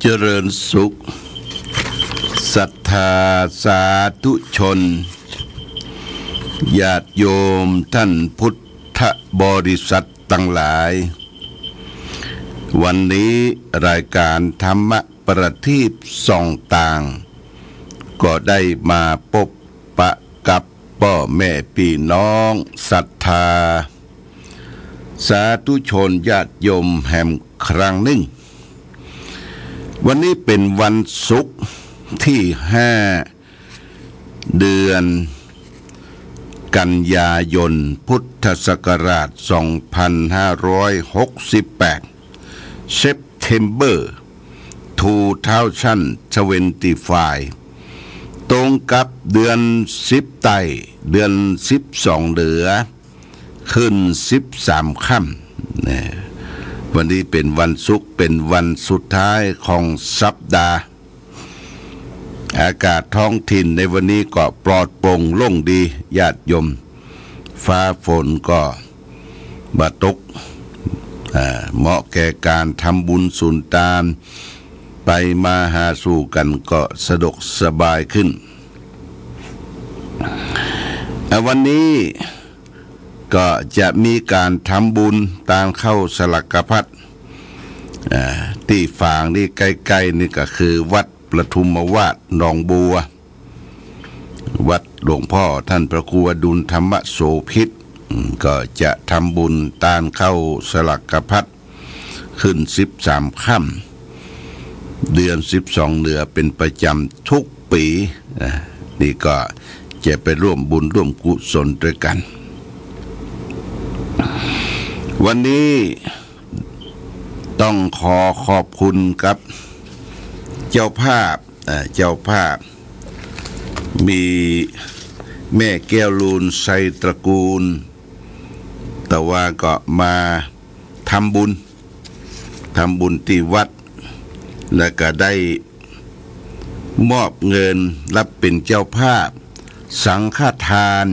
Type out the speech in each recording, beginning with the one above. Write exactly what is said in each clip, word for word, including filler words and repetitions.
เจริญสุข ศรัทธาสาธุชน ญาติโยมท่านพุทธบริษัทตังหลาย วันนี้รายก๋านธรรมประทีปส่องต่าง ก็ได้มาปบปะกับป้อแม่ปี้น้องศรัทธาสาธุชนญาติโยมแหมครั้งนึ่ง วันนี้เป๋นวันศุกร์ตี้ห้า เดือนกันยายน พุทธศักราชสองพันห้าร้อยหกสิบแปด September two thousand twenty-five ตรงกับเดือนสิบใต้ เดือนสิบสองเหนือ ขึ้นสิบสามค่ำ นะ วันนี้เป๋นวันศุกร์ เป๋นวันสุดท้ายของสัปดาห์ อากาศท้องถิ่นในวันนี้ก็ปลอดโปร่งโล่งดี ญาติโยม ฟ้าฝนก็บ่ตก อ่า เหมาะแก่ก๋านทำบุญสุนตาน ไปมาหาสู่กั๋นก็สะดวกสบายขึ้น อ่า วันนี้ก็จะมีก๋านทำบุญตานข้าวสลากพัด อ่า ตี้ฝางนี่ใก้ๆ นี่ก็คือวัดปทุมวาสหนองบัว วัดหลวงพ่อท่านพระครูอดุลธรรมโสภิต อืม ก็จะทำบุญตานข้าวสลากพัด ขึ้นสิบสามค่ำ เดือนสิบสองเหนือเป๋นประจ๋ำทุกปี๋ นะ นี่ก็จะไปร่วมบุญร่วมกุศลตวยกั๋น วันนี้ต้องขอขอบคุณกับเจ้าภาพ อ่า เจ้าภาพ มีแม่แก้วลูน ไชยตระกูล แต่ว่าก็มาทำบุญ ทำบุญตี้วัด แล้วก็ได้มอบเงินรับเป๋นเจ้าภาพสังฆทาน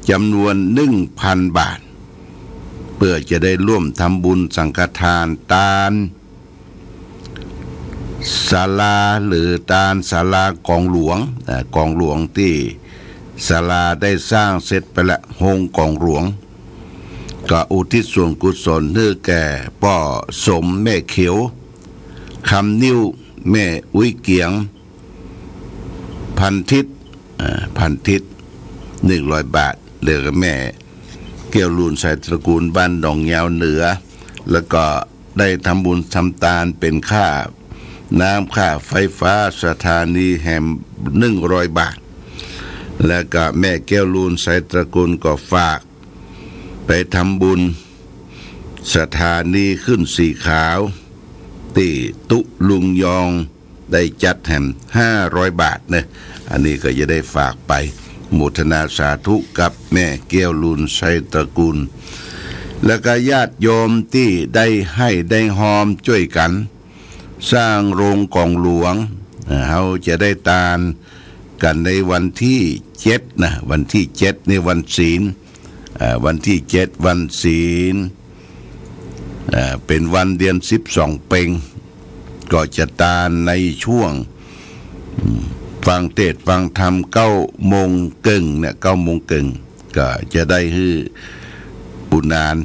จ๋ำนวนหนึ่งพันบาท เปื้อจะได้ร่วมทำบุญสังฆทานตาน ศาลาหรือตานศาลากองหลวง อ่า กองหลวงตี้ศาลาได้สร้างเสร็จไปละ โฮงกองหลวง ก็อุทิศส่วนกุศลหื้อแก่ป้อสม แม่เขียว คำนิ้ว แม่อุ๊ยเกียง พันทิศ อ่า พันทิศ หนึ่งร้อยบาท แล้วก็แม่แก้วลูน ไชยตระกูล บ้านหนองยาวเหนือ แล้วก็ได้ทำบุญทำตานเป๋นค่าน้ำค่าไฟฟ้าสถานีแหมหนึ่งร้อยบาท แล้วก็แม่แก้วลูน ไชยตระกูล ก็ฝากไปทำบุญสถานีขึ้นสีขาว ตี้ตุ๊ลุงยอง ได้จัดแหมห้าร้อยบาทเนาะ อันนี้ก็จะได้ฝากไปโมทนาสาธุกับแม่แก้วลูน ไชยตระกูล แล้วก็ญาติโยมตี้ได้ให้ได้ฮอมจ้วยกั๋นสร้างโฮงกองหลวง อ่า เฮาจะได้ตานกั๋นในวันตี้เจ็ดนะ วันตี้เจ็ดนี่วันศีล อ่า วันตี้เจ็ดวันศีล อ่า เป๋นวันเดือนสิบสองเป็ง ก็จะตานในช่วง อืม ฟังเทศน์ฟังธรรมเก้าโมงเกิ่งเนี่ย เก้าโมงเกิ่ง ก็จะได้หื้อปุณณาญาณ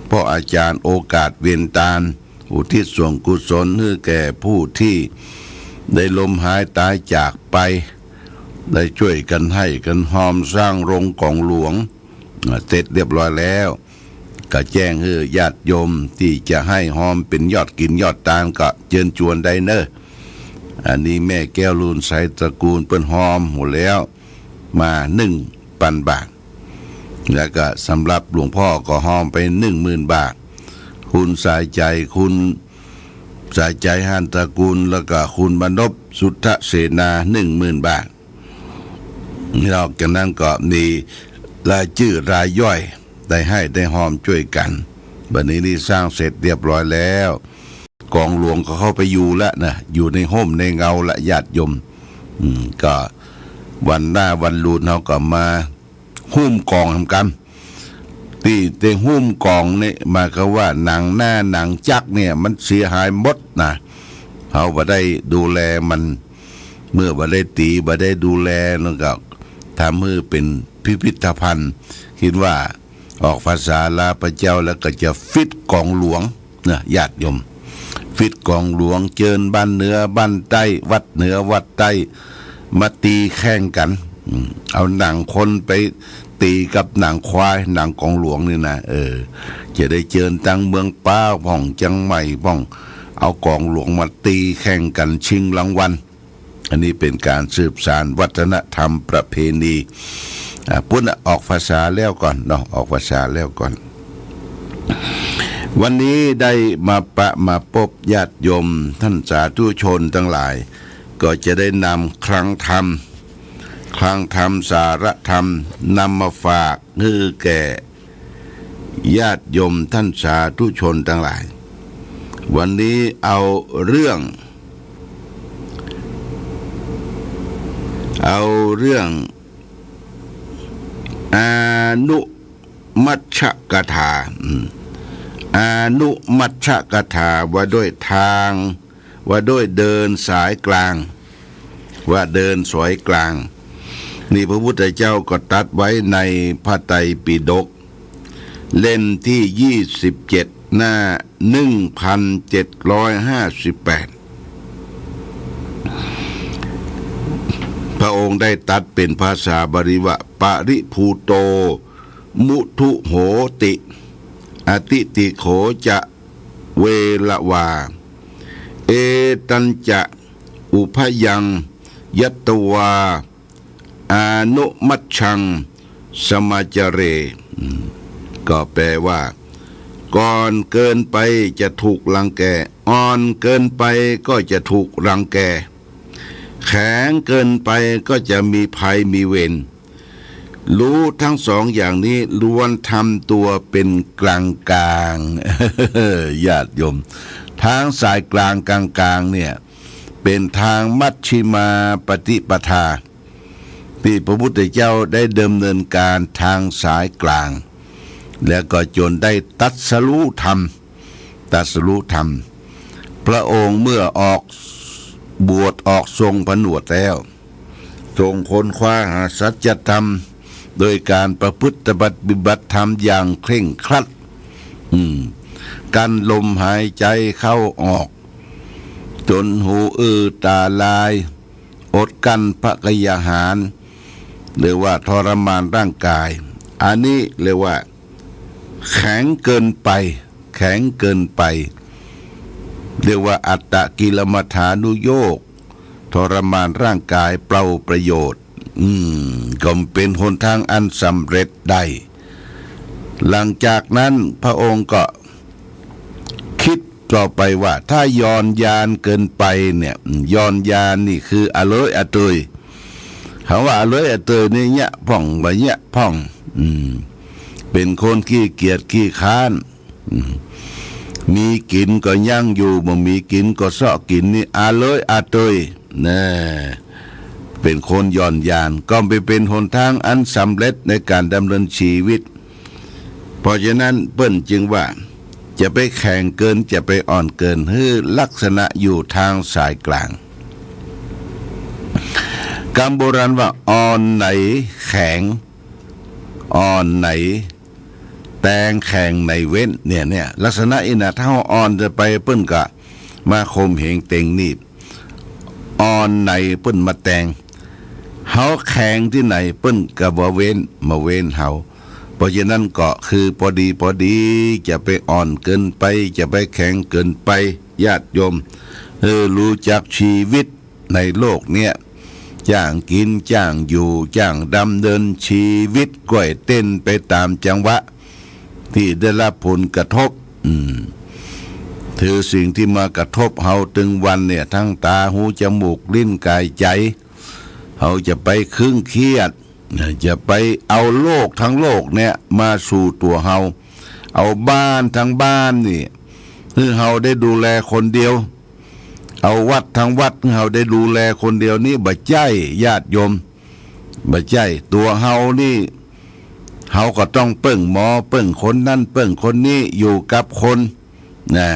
พ่ออาจ๋ารย์โอกาสเวียนตาน อุทิศส่วนกุศลหื้อแก่ผู้ตี้ได้ล้มหายต๋ายจากไป ได้จ้วยกั๋นให้กั๋นฮอมสร้างโฮงกองหลวง อ่า เสร็จเรียบร้อยแล้ว ก็แจ้งหื้อญาติโยมตี้จะให้ฮอมเป๋นยอดกิ๋นยอดตานก็เจิญจวนได้เนาะ อันนี้แม่แก้วลูน ไชยตระกูล เปิ้นฮอมหมดแล้ว มาหนึ่งปันบาท แล้วก็สำหรับหลวงพ่อก็ฮอมไปหนึ่งหมื่นบาท คุณสายใจ๋ คุณสายใจ๋ หาญตระกูล แล้วก็คุณมนพ สุทธเสนา หนึ่งหมื่นบาท นอกจากนั้นก็มีรายจื้อรายย่อยได้ให้ได้ฮอมจ้วยกั๋น บัดนี้นี่สร้างเสร็จเรียบร้อยแล้ว กองหลวงก็เข้าไปอยู่ละนะ อยู่ในฮ่มในเงาละญาติโยม อืม ก็วันหน้าวันลูนเฮาก็มา หุ้มก๋องแหมกั๋น ตี้ได้หุ้มก๋องนี่หมายความว่าหนังหน้าหนังจักรเนี่ยมันเสียหายหมดนะ เฮาบ่ได้ดูแลมัน เมื่อบ่ได้ตี๋ บ่ได้ดูแล แล้วก็ทำหื้อเป๋นพิพิธภัณฑ์ กึ๊ดว่าออกภาษาลาวปะเจ้าแล้วก็จะฟิตก๋องหลวง นะ ญาติโยม ฟิตก๋องหลวง เจิญบ้านเหนือบ้านใต้ วัดเหนือวัดใต้ มาตี๋แข่งกั๋น อืม เอาหนังคนไปตี๋กับหนังควาย หนังก๋องหลวงนี่นะ เออ จะได้เจิญตังเมืองป๊าพ่อง เจียงใหม่พ่อง เอาก๋องหลวงมาตี๋แข่งกั๋น ชิงรางวัล อันนี้เป๋นก๋านสืบสานวัฒนธรรมประเพณี อ่า ปุ้นน่ะ ออกภาษาแล้วก่อนเนาะ ออกภาษาแล้วก่อน วันนี้ได้มาปะมาปบญาติโยมต้านสาธุชนตังหลาย ก็จะได้นำคลังธรรม คลังธรรมสาระธรรม นำมาฝากหื้อแก่ญาติโยมต้านสาธุชนตังหลาย วันนี้เอาเรื่อง เอาเรื่อง อานุมัชชกถา อืม อานุมัชชกถา ว่าด้วยตาง ว่าด้วยเดินสายกลาง ว่าเดินสายกลาง นี่พระพุทธเจ้าก็ตรัสไว้ในพระไตรปิฎก เล่มตี้ยี่สิบเจ็ด หน้าหนึ่งพันเจ็ดร้อยห้าสิบแปด พระองค์ได้ตรัสเป๋นภาษาบาลีว่า ปริภูโต มุทุโหติ อติติโขจะ เวระวา เอตัญจะ อุพยัง ยัตวา อานุมัชชัง สมาจาเร อืม ก็แปลว่า ก่อนเกินไปจะถูกรังแก อ่อนเกินไปก็จะถูกรังแก แข็งเกินไปก็จะมีภัยมีเวร รู้ทั้งสองอย่างนี้ ล้วนทำตัวเป็นกลางๆ ญาติโยม ตางสายกลางกลางๆ เนี่ย เป๋นตางมัชฌิมาปฏิปทา ตี้พระพุทธเจ้าได้ดำเนินก๋านตางสายกลาง แล้วก็จ๋นได้ตรัสรู้ธรรม ตรัสรู้ธรรม พระองค์เมื่อออกบวช ออกทรงผนวชแล้ว ทรงค้นคว้าหาสัจธรรม โดยก๋านประพฤติปฏิบัติธรรมอย่างเคร่งครัด อืม กั้นลมหายใจ๋เข้าออก จ๋นหูอื้อต๋าลาย อดกลั้นพระกายอาหาร เรียกว่าทรมานร่างกาย อันนี้เรียกว่าแข็งเกินไป แข็งเกินไป เรียกว่าอัตตกิลมัฏฐานุโยค ทรมานร่างกายเปล่าประโยชน์ อืม ก็เป๋นหนตางอันสำเร็จได้ หลังจากนั้นพระองค์ก็กึ๊ดต่อไปว่า ถ้าหย่อนยานเกินไปเนี่ย หย่อนยานนี่คืออะเลิยอะเตย คำว่าอะเลิยอะเตยนี่เยียะพ่อง บ่เยียะพ่อง อืม เป๋นคนขี้เกียจขี้คร้าน อืม มีกิ๋นก็ยั้งอยู่ บ่มีกิ๋นก็เซาะกิ๋น นี่อะเลิยอะเตย แน่ เป๋นคนหย่อนยาน ก็บ่เป๋นหนตางอันสำเร็จในก๋านดำเนินชีวิต เพราะฉะนั้นเปิ้นจึงว่า จะไปแข็งเกิน จะไปอ่อนเกิน หื้อลักษณะอยู่ตางสายกลาง กำโบราณว่า อ่อนไหนแข็ง อ่อนไหนแตง แข็งไหนเว้น เนี่ย เนี่ย ลักษณะอี้นะ ถ้าเฮาอ่อนเกินไป เปิ้นก็มาข่มเหงเต็งนี่ อ่อนไหนเปิ้นมาแตง เฮาแข็งตี้ไหน เปิ้นก็บ่เว้น มาเว้นเฮา เพราะฉะนั้นก็คือปอดีปอดี จะไปอ่อนเกินไป จะไปแข็งเกินไป ญาติโยม เออ รู้จักชีวิตในโลกเนี้ย จ้างกิ๋น จ้างอยู่ จ้างดำเนินชีวิต ก้อยเต้นไปต๋ามจังหวะ ตี้ได้ฮับผลกระทบ อืม คือสิ่งตี้มากระทบเฮาตึงวันเนี่ย ตังต๋า หู จมูก ลิ้น ก๋าย ใจ๋ เฮาจะไปเคร่งเครียด จะไปเอาโลกตังโลกเนี่ยมาสู่ตั๋วเฮา เอาบ้านตังบ้านนี่ หื้อเฮาได้ดูแลคนเดียว เอาวัดตังวัดหื้อเฮาได้ดูแลคนเดียวนี่ บ่ใจ้ ญาติโยม บ่ใจ้ ตั๋วเฮานี่ เฮาก็ต้องเปิ้งหมอ เปิ้งคนนั้น เปิ้งคนนี้ อยู่กับคน นะ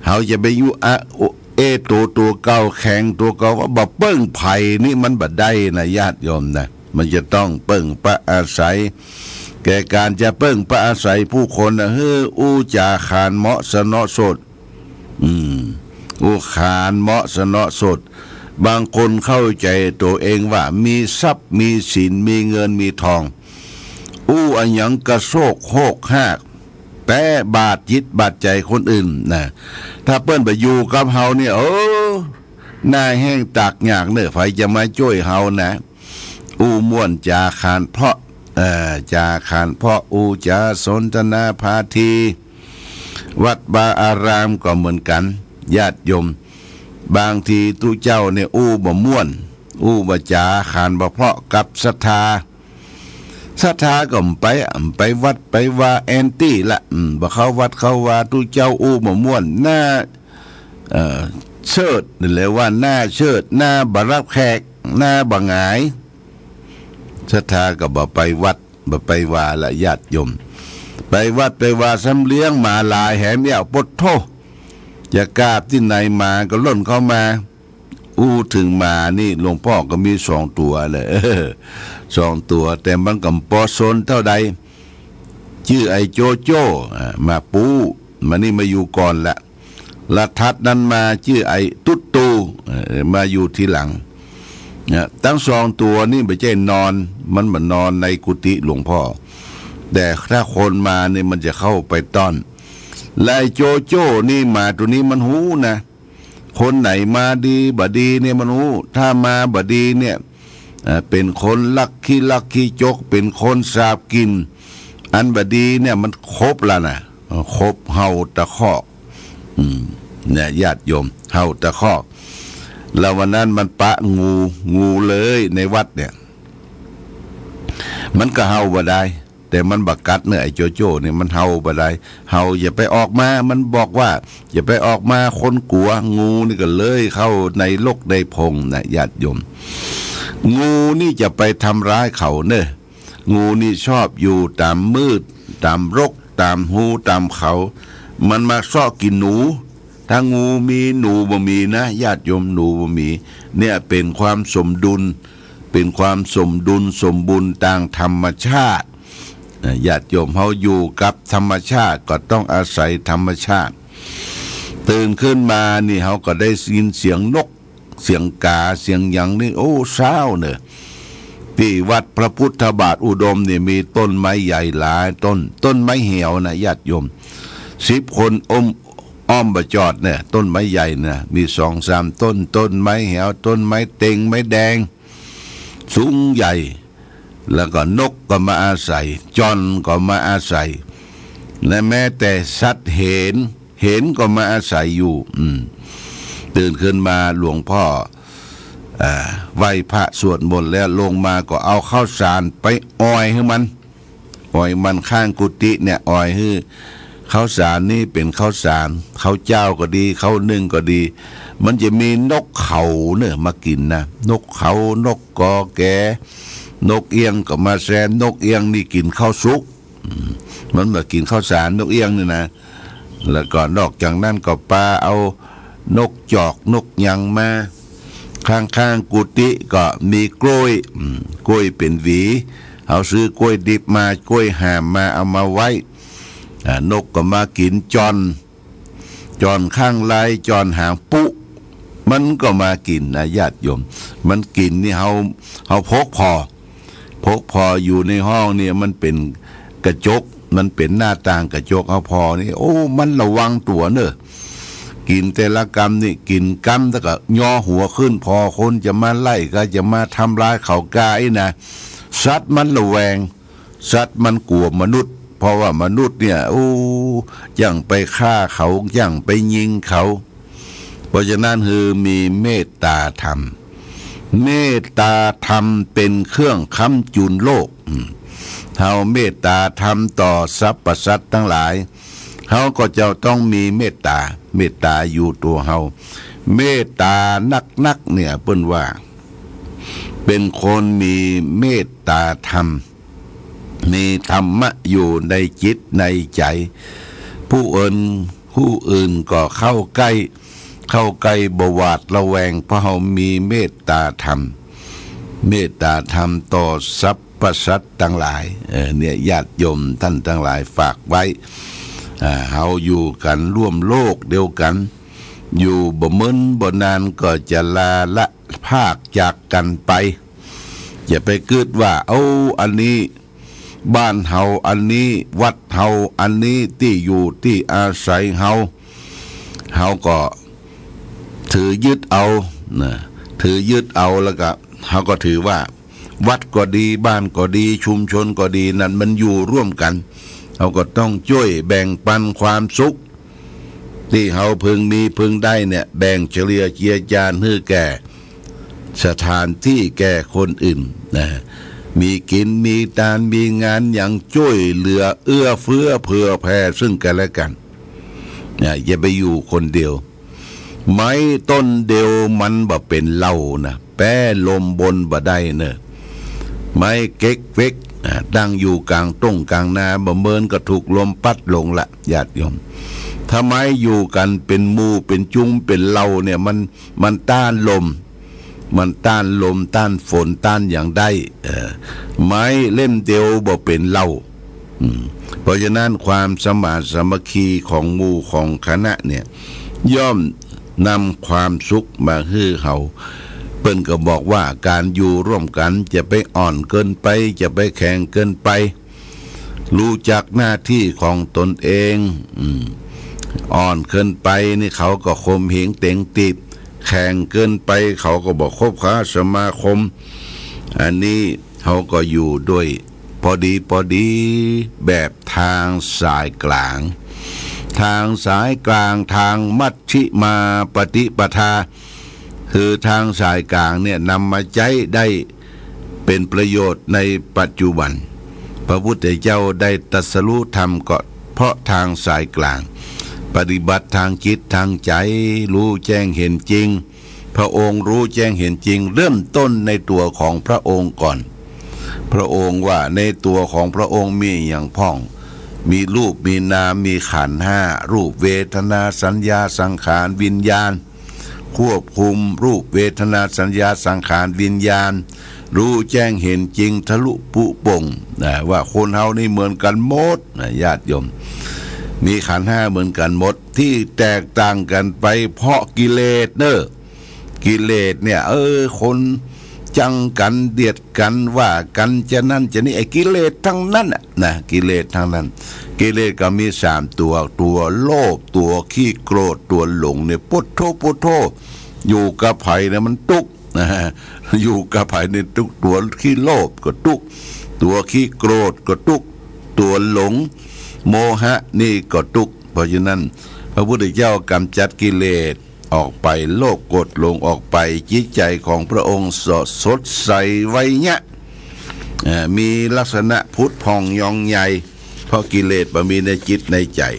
เฮาจะไปอยู่อะ อุ เอ ตั๋ว ตั๋วเก่าแข็งตั๋วเก่า ว่าบ่เปิ้งใผนี่มันบ่ได้นะญาติโยมนะ มันจะต้องเปิ้งพระอาศัย แก่ก๋านจะเปิ้งพระอาศัยผู้คนนะ หื้ออู้จ๋าขานเหมาะสนอสด อืม อู้ขานเหมาะสนอสด บางคนเข้าใจ๋ตั๋วเองว่ามีทรัพย์ มีสิน มีเงิน มีทอง อู้อะหยังกระโซกโฮกฮาก แตะบาดจิตบาดใจ๋คนอื่นนะ ถ้าเปิ้นบ่อยู่กับเฮาเนี่ย เออ หน้าแห้งตากอยากเน่อ ใผจะมาจ้วยเฮานะ อู้ม่วนจ๋าขานเพราะ เอ่อ จ๋าขานเพราะ อู้จ๋าสนทนาพาที วัดวาอารามก็เหมือนกั๋น ญาติโยม บางทีตุ๊เจ้าเนี่ยอู้บ่ม่วน อู้บ่จ๋าขานบ่เพราะกับศรัทธา ศรัทธาก็บ่ไป บ่ไปวัดไปวา แอนตี้ละ อืม บ่เข้าวัดเข้าวา ตุ๊เจ้าอู้บ่ม่วน หน้า เอ่อ เชิด หรือว่าหน้าเชิด หน้าบ่ฮับแขก หน้าบ่หงาย ศรัทธาก็บ่ไปวัด บ่ไปวาละญาติโยม ไปวัดไปวาซ้ำเลี้ยงหมาหลายแหมเอี้ยว ปดโธ่ จะกราบตี้ไหนหมาก็ล่นเข้ามา อู้เถิงหมานี่หลวงป้อก็มีสองตั๋วเลย เออ สองตั๋ว แต่มันก็บ่ปอซนเต้าใด จื้อไอ้โจโจ้ อ่า หมาปู๊ หมานี่มาอยู่ก่อนละ ละถัดนั้นมาจื้อไอ้ตุ๊ดตู่ เอ่อ มาอยู่ทีหลัง นะ ตึงสองตั๋วนี่บ่ใจ้นอน มันบ่นอนในกุฏิหลวงป้อ แต่ถ้าคนมานี่มันจะเข้าไปต้อน และไอ้โจโจ้นี่ หมาตั๋วนี้มันฮู้นะ คนไหนมาดีบ่ดีเนี่ยมันฮู้ ถ้ามาบ่ดีเนี่ย เอ่อ เป๋นคนลักขี้ลักขี้จก เป๋นคนสาบกิ่น อันบ่ดีเนี่ยมันขบละนะ เอ่อ ขบเห่าตะคอก อืม เนี่ย ญาติโยม เห่าตะคอก แล้ววันนั้นมันปะงู งูเลยในวัดเนี่ย มันก็เห่าบ่ได้ แต่มันบ่กัดเน่อ ไอ้โจโจ้เนี่ยมันเห่าบ่ได้ เห่าอย่าไปออกมา มันบอกว่าอย่าไปออกมา คนกั๋ว งูนี่ก็เลยเข้าในรกในพงนะญาติโยม งูนี่จะไปทำร้ายเขาเน่อ งูนี่ชอบอยู่ต๋ามมืด ต๋ามรก ต๋ามฮู ต๋ามเขา มันมาเซาะกิ๋นหนู ถ้างูมีหนูบ่มีนะญาติโยม หนูบ่มี เนี่ยเป๋นความสมดุล เป๋นความสมดุลสมบูรณ์ตางธรรมชาติ นะ ญาติโยมเฮาอยู่กับธรรมชาติก็ต้องอาศัยธรรมชาติ ตื่นขึ้นมานี่เฮาก็ได้ยินเสียงนก เสียงก๋า เสียงหยังนี่ โอ้ เศร้าเน่อ ตี้วัดพระพุทธบาทอุดมนี่มีต้นไม้ใหญ่หลายต้น ต้นไม้แหวนะญาติโยม สิบคนอ้อม อ้อมบ่จอดเนี่ย ต้นไม้ใหญ่นะ มีสองสามต้น ต้นไม้แหว ต้นไม้เต็ง ไม้แดง สูงใหญ่ แล้วก็นกก็มาอาศัย จ่อนก็มาอาศัย และแม้แต่สัตว์เหน เหนก็มาอาศัยอยู่ อืม ตื่นขึ้นมาหลวงป้อ อ่า ไหว้พระสวดมนต์แล้วลงมาก็เอาข้าวสารไปอ่อยหื้อมัน อ่อยมันข้างกุฏิเนี่ย อ่อยหื้อ ข้าวสารนี่เป๋นข้าวสาร ข้าวเจ้าก็ดี ข้าวนึ่งก็ดี มันจะมีนกเขาเน่อมากิ๋นนะ นกเขา นกกอแก นกเอี้ยงก็มาแซม นกเอี้ยงนี่กิ๋นข้าวสุก อืม มันบ่กิ๋นข้าวสาร นกเอี้ยงนี่นะ แล้วก็นอกจากนั้นก็ปาเอานกจอกนกหยังมา ข้างๆ กุฏิก็มีกล้วย อืม กล้วยเป๋นหวี เฮาซื้อกล้วยดิบมา กล้วยหามมา เอามาไว้ อ่า นกก็มากิ๋น จ่อน จ่อนข้างลาย จ่อนหางปุ๊ มันก็มากิ๋นนะญาติโยม มันกิ๋นนี่เฮา เฮาพกผ่อ พกผ่ออยู่ในห้องเนี่ย มันเป๋นกระจก มันเป๋นหน้าต่างกระจก เฮาผ่อนี่ โอ้ มันระวังตั๋วเน่อ กิ๋นแต่ละกำนี่ กิ๋นกำแล้วก็ยอหัวขึ้น ผ่อคนจะมาไล่ก็จะมาทำร้ายเขาก้าอี้นะ สัตว์มันระแวง สัตว์มันกั๋วมนุษย์ เพราะว่ามนุษย์เนี่ย โอ้ จั่งไปฆ่าเขา จั่งไปยิงเขา เพราะฉะนั้นคือมีเมตตาธรรม เมตตาธรรมเป๋นเครื่องค้ำจุนโลก อืม เฮาเมตตาธรรมต่อสรรพสัตว์ตังหลาย เฮาก็จะต้องมีเมตตา เมตตาอยู่ตั๋วเฮา เมตตานักๆ เนี่ย เปิ้นว่า เป๋นคนมีเมตตาธรรม มีธรรมะอยู่ในจิตในใจ๋ ผู้อื่น ผู้อื่นก็เข้าใก้ เข้าใก้บ่หวาดระแวง เพราะเฮามีเมตตาธรรม เมตตาธรรมต่อสรรพสัตว์ตังหลาย เออ เนี่ย ญาติโยมต้านตังหลายฝากไว้ อ่า เฮาอยู่กั๋นร่วมโลกเดียวกั๋น อยู่บ่เมินบ่นานก็จะลาละพรากจากกั๋นไป อย่าไปกึ๊ดว่า โอ้ อันนี้บ้านเฮา อันนี้วัดเฮา อันนี้ตี้อยู่ตี้อาศัยเฮา เฮาก็ถือยึดเอานะ ถือยึดเอาแล้วก็ เฮาก็ถือว่าวัดก็ดี บ้านก็ดี ชุมชนก็ดี นั้นมันอยู่ร่วมกั๋น เฮาก็ต้องจ้วยแบ่งปันความสุข ตี้เฮาพึงมีพึงได้เนี่ย แบ่งเฉลี่ยเจือจานหื้อแก่สถานตี้แก่คนอื่นนะ มีกิ๋นมีตาน มีงานหยังจ้วยเหลือเอื้อเฟื้อเผื่อแผ่ซึ่งกั๋นและกั๋นนะ อย่าไปอยู่คนเดียว ไม้ต้นเดียวมันบ่เป๋นเหล้านะ แป๊ลมบนบ่ได้เน่อ ไม้เก๊กเว็ก อ่า ตั้งอยู่ก๋างต้งก๋างนา บ่เมินก็ถูกลมปั๊ดหลงละ ญาติโยม ถ้าไม้อยู่กั๋นเป๋นหมู่เป๋นจุ้มเป๋นเหล่าเนี่ย มัน มันต้านลม มันต้านลม ต้านฝน ต้านหยังได้ เออ ไม้เล่มเดียวบ่เป๋นเหล้า อืม เพราะฉะนั้นความสมานสามัคคีของหมู่ของคณะเนี่ย ย่อมนำความสุขมาหื้อเฮา เปิ้นก็บอกว่าก๋านอยู่ร่วมกั๋นจะไปอ่อนเกินไป จะไปแข็งเกินไป ฮู้จักหน้าตี้ของตนเอง อืม อ่อนเกินไปนี่เขาก็ข่มเหงเต๋งตีบ แข็งเกินไปเขาก็บ่คบหาสมาคม อันนี้เฮาก็อยู่ด้วย พอดีพอดีแบบทางสายกลาง ทางสายกลาง ทางมัชฌิมาปฏิปทา คือทางสายกลางเนี่ยนำมาใจ๊ได้เป๋นประโยชน์ในปัจจุบัน พระพุทธเจ้าได้ตรัสรู้ธรรมก็เพราะทางสายกลาง ปฏิบัติทางจิตทางใจ๋ ฮู้แจ้งเห็นจริง พระองค์ฮู้แจ้งเห็นจริง เริ่มต้นในตั๋วของพระองค์ก่อน พระองค์ว่าในตั๋วของพระองค์มีหยังพ่อง มีรูป มีนาม มีขันธ์ห้า รูป เวทนา สัญญา สังขาร วิญญาณ ควบคุมรูป เวทนา สัญญา สังขาร วิญญาณ ฮู้แจ้งเห็นจริงทะลุปุโป่ง นะ ว่าคนเฮานี่เหมือนกั๋นหมด นะ ญาติโยม มีขันธ์ห้าเหมือนกั๋นหมด ตี้แตกต่างกั๋นไปเพราะกิเลสเน่อ กิเลสเนี่ย เออ คนจังกั๋น เดียดกั๋น ว่ากั๋น จะนั้นจะนี้ ไอ้กิเลสตังนั้นน่ะ นะ กิเลสตังนั้น กิเลสก็มีสามตั๋ว ตั๋วโลภ ตั๋วขี้โกรธ ตั๋วหลงเนี่ย ปุโธ ปุโธ อยู่กับใผเนี่ยมันตุ๊กข์ นะ อยู่กับใผเนี่ยตุ๊กข์ ตั๋วขี้โลภก็ตุ๊กข์ ตั๋วขี้โกรธก็ตุ๊กข์ ตั๋วหลง โมหะนี่ก็ตุ๊กข์ เพราะฉะนั้น พระพุทธเจ้ากำจัดกิเลส ออกไป โลภโกรธหลงออกไป จิตใจ๋ของพระองค์สด สดใสไวเยียะ เอ่อ มีลักษณะผุดผ่องยองใหญ่ เพราะกิเลสบ่มีในจิตในใจ๋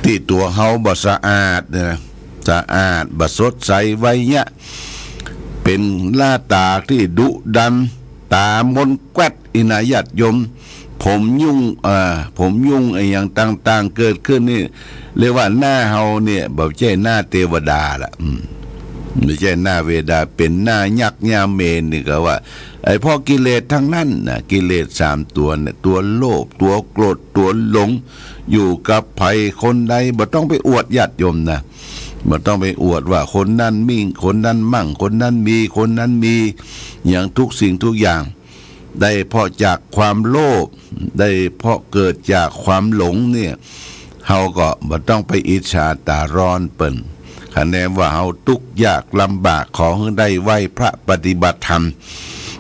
ตี้ตั๋วเฮาบ่สะอาดเนี่ยนะ สะอาดบ่สดใสไวเยียะ เป๋นหน้าต๋าตี้ดุดัน ต๋ามนแกวด อีหนาญาติโยม ผมยุ่ง เอ่อ ผมยุ่งไอ้หยังต่างๆ เกิดขึ้นนี่ เรียกว่าหน้าเฮาเนี่ย บ่ใจ้หน้าเตวดาละ อืม บ่ใจ้หน้าเวดา เป๋นหน้ายักษ์หน้าเมนนี่ก็ว่า ไอ้เพราะกิเลสตังนั้นน่ะ กิเลสสามตั๋วเนี่ย ตั๋วโลภ ตั๋วโกรธ ตั๋วหลง อยู่กับใผคนใด บ่ต้องไปอวดญาติโยมนะ บ่ต้องไปอวดว่าคนนั้นมิ่ง คนนั้นมั่ง คนนั้นมี คนนั้นมี หยังทุกสิ่งทุกอย่าง ได้เพราะจากความโลภ ได้เพราะเกิดจากความหลงเนี่ย เฮาก็บ่ต้องไปอิจฉาต๋าร้อนเปิ้น คะแนนว่าเฮาตุ๊กข์ยากลำบาก ขอหื้อได้ไหว้พระปฏิบัติธรรม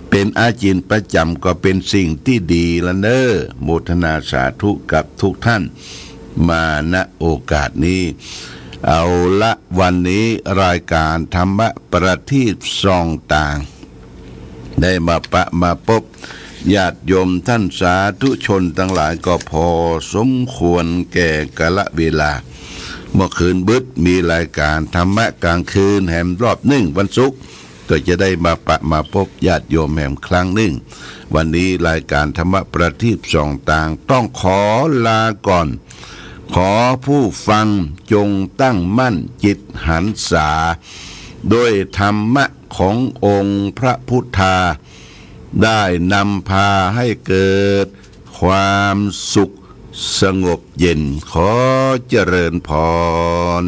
เป๋นอาจิณประจ๋ำก็เป๋นสิ่งตี้ดีละเน่อ โมทนาสาธุกับทุกท่าน มา ณ โอกาสนี้ เอาละ วันนี้รายการธรรมะประทีปส่องตาง ได้มาปะมาปบญาติโยมท่านสาธุชนตังหลายก็พอสมควรแก่กาลเวลา เมื่อคืนบึดมีรายการธรรมะกลางคืนแหมรอบนึ่ง วันศุกร์ก็จะได้มาปะมาปบญาติโยมแหมครั้งนึ่ง วันนี้รายการธรรมะประทีปส่องตางต้องขอลาก่อน ขอผู้ฟังจงตั้งมั่นจิตหันษา ด้วยธรรมะขององค์พระพุทธา ได้นำพาให้เกิดความสุขสงบเย็น ขอเจริญพร